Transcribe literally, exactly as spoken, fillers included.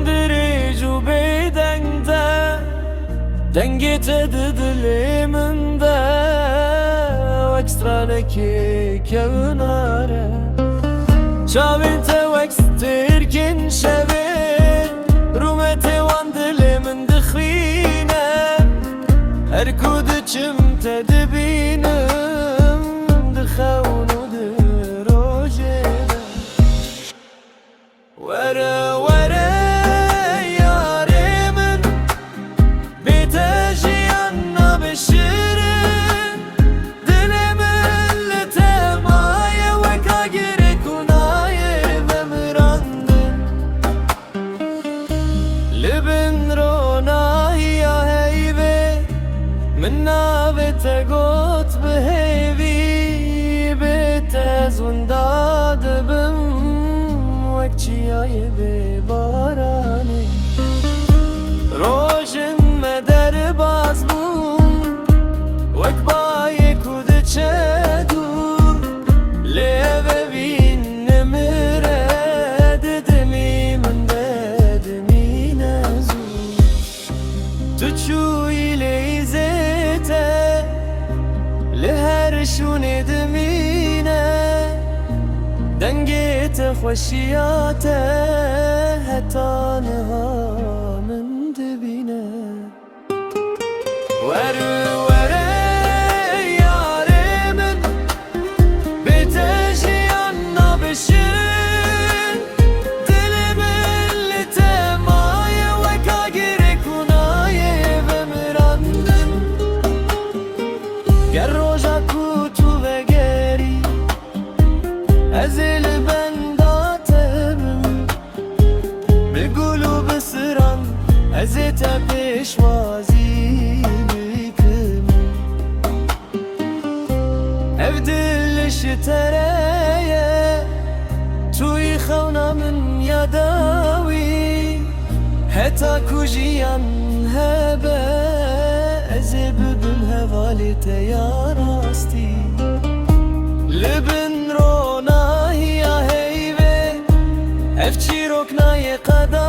Dirêj û bêdeng de, dengê te di dilê min de, wek stranekê kewna re. Çavên te wek stêrkên şevê, rûmetê wan dilê min dixwîne. Her ku diçim te dibînim, di xewn û di rojê de. Were, were, yarê min, bê te jiyan nabe şirin. Dilê min li te maye wek agirê ku nayê vemirandin. Li bin ronahiya heyvê min navê te got bi hêvî, bê te ez winda dibim wek çiyayê bê baranê. Rojin me derbas bûn wek bayê ku diçe dûr, lê ev evîn nimire, di dimî min de dimîne zû. Tu çûyî lê îzê te li her şûnê dimîne. Dengê te, xweşiya te heta niha min dibîne. Were, were, yarê min, bê te jiyan nabe şirin. Dilê min li te maye wek agirê ku nayê vemirandin. Ger roja ku tu vegerî, ez ê li benda te bim. Bi gul û bi siran ez ê te pêşwazî bikim. Ev dil ji te re ye, tu yî xewna min ya dawî. Heta ku jiyan hebe, ez ê bibim hevalê te ya rastî. Li bin ronahiya heyvê, ev çîrok nayê qeda.